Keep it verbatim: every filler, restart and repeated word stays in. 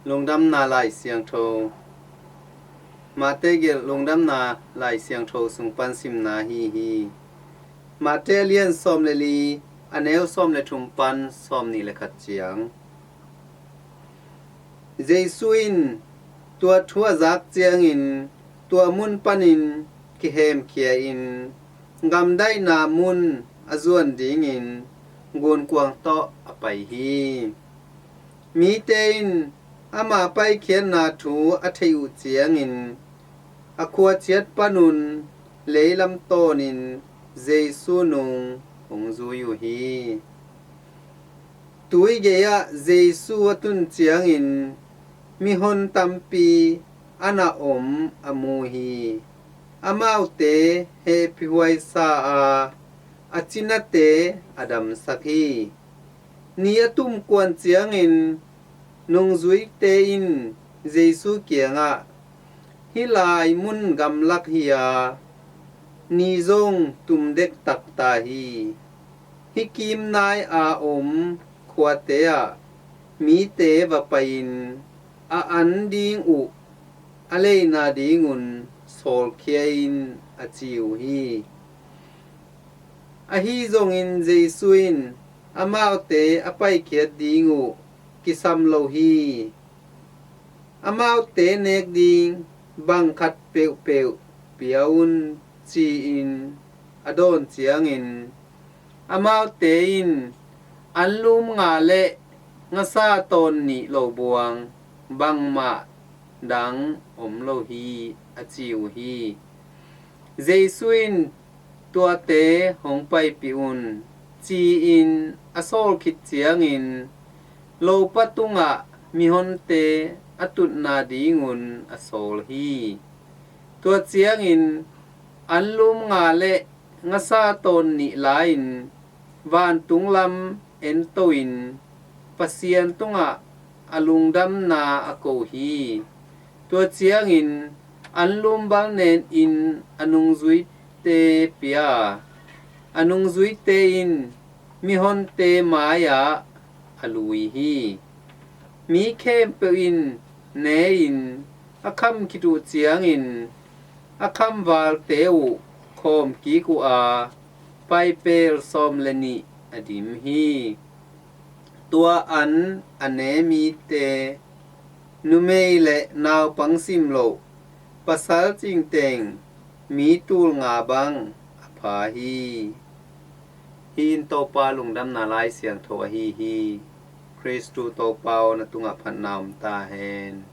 Lungdamna Lai Siangtho. Mate gelh Lungdamna Lai Siangtho sung pan simna hi hi. Mate a lian sawm le li, a neu sawm le thum pan sawm nih le khat ciang. Jesu in tua thu a zak ciangin tua mun panin kihemkhia in gamdaihna mun a zuan dingin gunkuang tawh a pai hi. Mite in ama paikhiatna thu a theih uh ciangin a khuaciat panun leilam tawnin Jesu nung hong zui uh hi. Tui gei-ah Jesu a tun ciangin mihon tampi a na om a mu hi. Amaute hehpihhuai sa a, a cinate a damsak hi. Ni a tumkuan ciangin nungzuite in Jesu kiangah, "Hih lai mun gamlak hi a, ni zong tum dektak ta hi. Hih kimnai a om khuate ah mite va pai-in a an ding uh a leina dingun sawlkhia in," a ci uh hi. Ahi zongin Jesu in amaute a paikhiat ding uh kisam lo hi. "Amaute nek ding bang khat peuhpeuh pia un," ci-in a dawn ciangin amaute in, "Anlum nga le ngasa tawn nih lo buang bangmah dang om lo hi," a ci uh hi. Jesu in, "Tuate hong paipih un," ci-in a sawl khit ciangin lopa tungah mihonte a tutna dingun a sawl hi. Tua ciangin anlum nga le ngasa tawn nih la-in vantung lam ento-in Pasian tungah a lungdamna a ko hi. Tua ciangin anlum bal nenin a nungzuite pia a, a nungzuite in mihonte mai-ah a lui hi. Mi khempeuh in ne-in a kham khit uh ciangin a khamvalte uh khawm kik uh a, paipel sawm le nih a dim hi. Tua an a ne mite, numei le naupang simloh, pasal cingteng mi tul nga bang a pha hi. Hih in Topa Lungdamna Lai Siangtho ahi hi. Khristu Topa aw, na tungah phatna om ta hen.